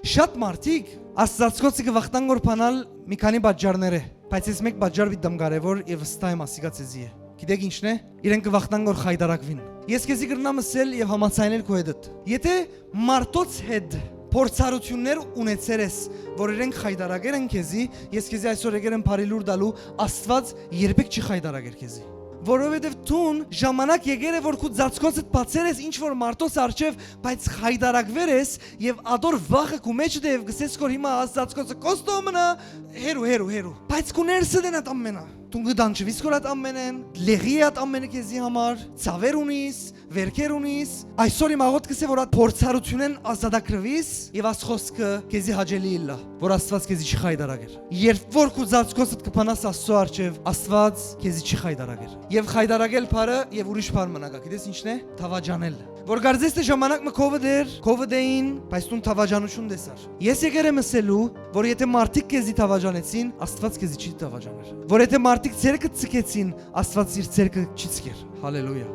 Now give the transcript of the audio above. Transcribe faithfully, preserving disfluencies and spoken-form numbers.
Շատ մարդիկ Աստուածկոցը կը վախտան որ փանալ մի քանի պատճառներէ, բայց ես մէկ պատճառ պիտի դամ կարեւոր եւ վստահ եմ ասիկա ձեզի է։ Գիտեք ի՞նչն է։ Իրենք կը վախտան որ խայտարակվին։ Ես քեզի կրնամ ըսել եւ համաձայնել քո հետ։ Եթե մարդոց հետ փորձառութիւններ ունեցեր ես, որ իրենք խայտարակեր են քեզի, ես քեզի այսօր եկեր եմ բարի լուր տալու, Աստուած երբեք չի խայտարակեր քեզի։ Որովհետեւ դուն ժամանակ եկեր է որ քու ծածկոցդ բացեր ես ինչ որ մարդոց առջեւ, բայց խայտարակվեր ես եւ ատոր վախը քու մեջ դե եւ գսես որ հիմա աս ծածկոցը կոստո մնա, հերու, հերու, հերու։ Բայց քու ներսը դեն ատ ամենա։ Դուն կը դանջվիս որ ատ ամենեն, լեղի ատ ամենը քեզի համար, ցաւեր ունիս, վերքեր ունիս, այսօր իմ աղոթքս է որ ատ փորձառութիւնեն ազատագրվիս եւ աս խոսքը քեզի հաճելի ըլլայ, որ Աստուած քեզի չի խայտարակեր։ Երբ որ քու ծածկոցդ կը փանաս Աստծո առջեւ, Աստուած քեզի չի խայտարակեր։ Եւ խայտարակել բառը եւ ուրիշ բառ մնա գա, գիտես ի՞նչն է։ Դավաճանել։ Որ կարծես թէ ժամանակ մը քովը դեր, քովը դեին, բայց դուն դավաճանութիւն տեսար։ Ես եկեր եմ ըսելու, որ եթե մարդիկ քեզի դավաճանեցին, Աստուած քեզի չի դավաճաներ։ Որ եթե մարդիկ ձերքը ցկեցին, Աստուած իր ձերքը չի ցկեր։ Հալելույա։